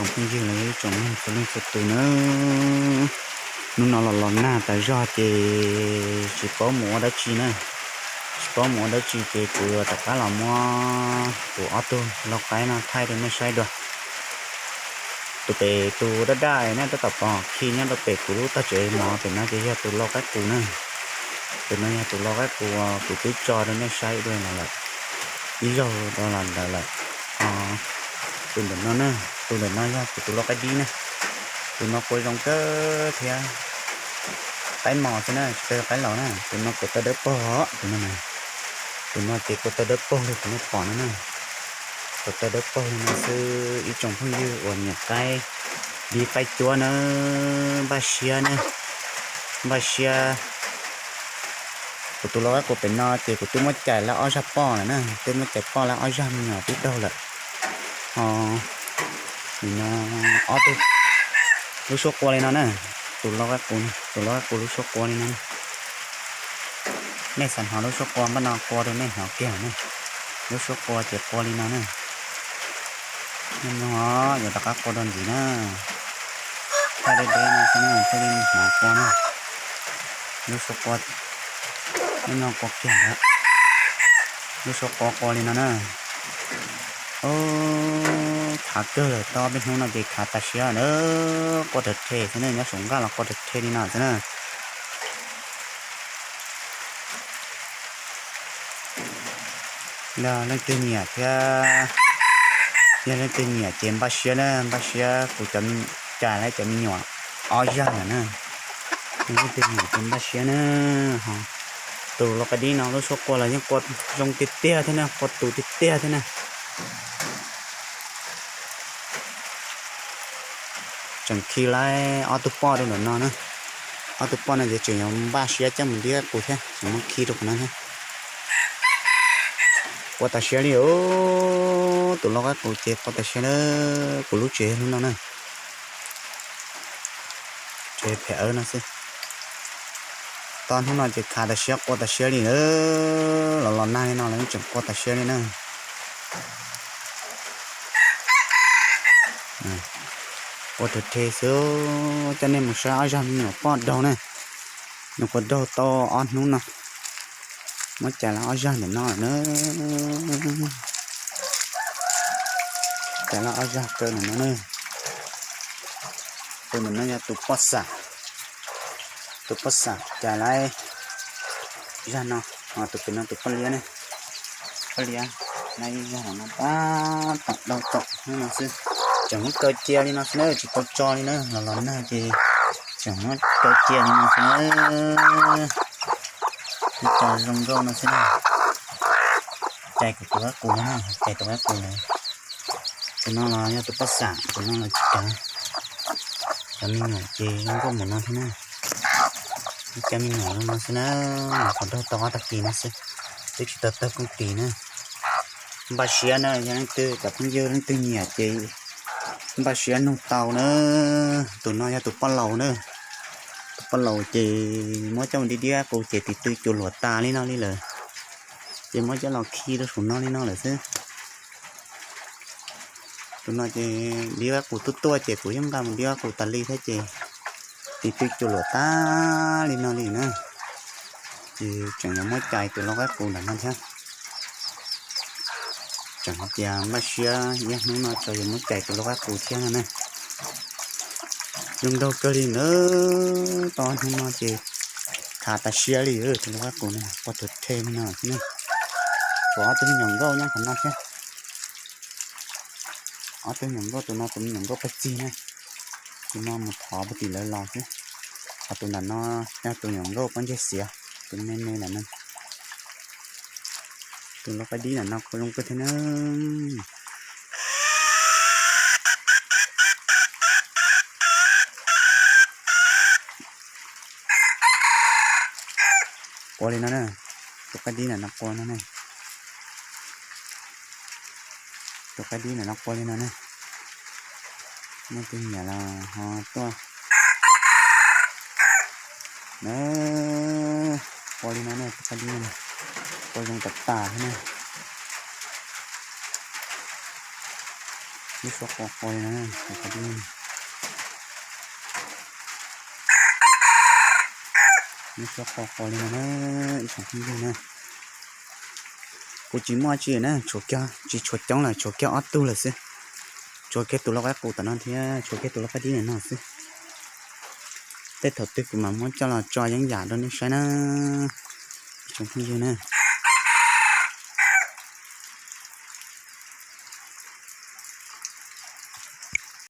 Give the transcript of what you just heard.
Tsoom phooj ywg los yog ib tsoom mloog txhua leej txhua tus na, hnub no los los nag tas zog ces tsis paub mus ua dab tsi na, tsis paub mus ua dab tsi ces kuv rov qab los muab kuv ob tug lau qaib no thaij rau nej saib dua. Tus pem tus daj daj na tab tom pom khi nyob rau pem kuv lub tog tsev mov pem no ces yog tus lau qaib qus na. Tus no yog tus lau qaib qus uas kuv twb tso rau nej saib dua los lawm, ib zaug rau los ntawd lawm. Tus ntawm no na, tus ntawm no yog kuv tus lau qaib dib na. Tus no qua zoo kawg thiab, qaib mos xwb na tsis tau qaib laus na. Tus no kua tawg dawb paug os, tus no, tus no ces kua tawg dawb paug li kuv nej pom no na. Kua tawg dawb paug li no xwb ib tsoom phooj ywg uas nyiam qaib dib qaib cuab na, npaj siab na, npaj siab. Kuv tus lau qaib qus pem no ces kuv twb muab cais lawv ob zaj poj lawm na, twb muab cais poj lawv ob zaj me nyuam twb daug lawm. Ho nim no ob tug lub suab qua li no na, tus lau qaib qus, tus lau qaib qus lub suab qua li no. Nej xav hnov lub suab qua npaj no qua rau nej hnov kiag na. Lub suab qua ces qua li no na. Nej mloog os, yuav rov qab qua rau ntxiv na. Thaj deb deb no xwb na, thiaj li hnov qua na. Lub suab qua, nej mloog qua kiag ntawd. Lub suab qua qua li no na. Khav kawg lawm, tau peb hnub no ces khav tas siab na. Qua rhe rhe xwb na, nyob saum nqaj los qua rhe rhe li no xwb na. Yog leej twg nyiam thiab, yog leej twg nyiam ces npaj siab na, npaj siab kuv cais lawv cov me nyuam ob zaj lawm na. Yog leej twg nyiam ces npaj siab na. Ho tus lau qaib dib no lub suab qua los yeej qua zoo tiag tiag thiab na, qua tus tiag tiag thiab na. Tseem khi lawv ob tug poj rau ntawm no na. Ob tug poj no ces tseem yuav npaj siab coj mus dib qaib qus thiab, tseem muab khi rau qhov no thiab. Qua tas siab li os, tus lau qaib qus ces qua tas siab na. Kuv lub tsev hnub no na, tsev phem awb no xwb. Tau hnub no ces khav tas siab qua tas siab li na. Los los nag li no los yeej tseem qua tas siab li na. Qua rhe rhe xwb, coj nej mus saib ob zaj me nyuam poj daug na. Nws qua daug tau ob hnub no, muab cais lawv ob zaj ntawm no lawm na. Cais lawv ob zaj rau ntawm no na. Tus ntawm no yog tus poj xam, tus poj xam cais lawv zaj no, ho tus pem no tus poj liab ne, poj liab lawv zaj no tab tom daug tom hnub no xwb. Tseem muab kaw cia li no xwb na, tsis tau tso li na, los los nag ces tseem muab kaw cia li no xwb na. Ib co zoo nkauj no xwb na. Cais kuv tus qaib qus no na, cais tus qaib qus na. Tus no los yog tus poj xam, tus no los tsis kaw. Cov me nyuam ces zoo nkauj npaum no thiab na. Ib co me nyuam zoo no xwb na, qhov daug tau ob tag kis no xwb, twb tsis tau tawg kooj tis na. Npaj siab na, yog leej twg cov phooj ywg leej twg nyiam ces npaj siab nug tau na. Tus no yog tus poj laus na. Tus poj laus ces muab coj mus dib dib qaib qus ces tis tw cua luam tas li no li lawm, ces muab coj los khi rau saum no li no lawm xwb. Tus no ces dib qaib qus tuaj tuaj ces kuv yeej nqa mus dib qaib qus tas li thiab ces tis tw cua luam tas li no li na. Ces tseem yuav muab cais tus lau qaib qus ntawm no thiab. Tseem hais tias npaj siab ib hnub no tso yuav muab cais tus lau qaib qus thiab no na. Zoo nraug kawg li na, tau hnub no ces khav tas siab li tus lau qaib qus no, qua rhe rhe li no xwb na. Tshuav ob tug me nyuam nkauj nyob qhov no thiab. Ob tug me nyuam nkauj, tus no tus me nyuam nkauj pawg txig na, tus no mus thov puag tim lawv los xwb. Ho tus ntawm no yog tus me nyuam nkauj pob ntseg xiav, tus me me ntawm no. Tus lau qaib dib ntawm no kuj zoo kawg thiab na. Qua li no na, tus qaib dib ntawm no qua no na. Tus qaib dib ntawm no qua li no na. Nej tus nyiam los ho tuaj na. Qua li no na, tus qaib dib no na, qua zoo tas tas thiab na. Lub suab qo qo li na, lub suab qo qo li no na, ib tsoom phooj ywg na. Kuv tsis muaj tsi na, tshuav kiag, tsis tshuav coob lawm, tshuav kiag ob tug lawm xwb. Tshuav kiag tus lau qaib qus tom no thiab tshuav kiag tus lau qaib dib no xwb. Tej thaum twg kuv mam muab coj los tso yeeb yam rau nej saib na, ib tsoom phooj ywg na.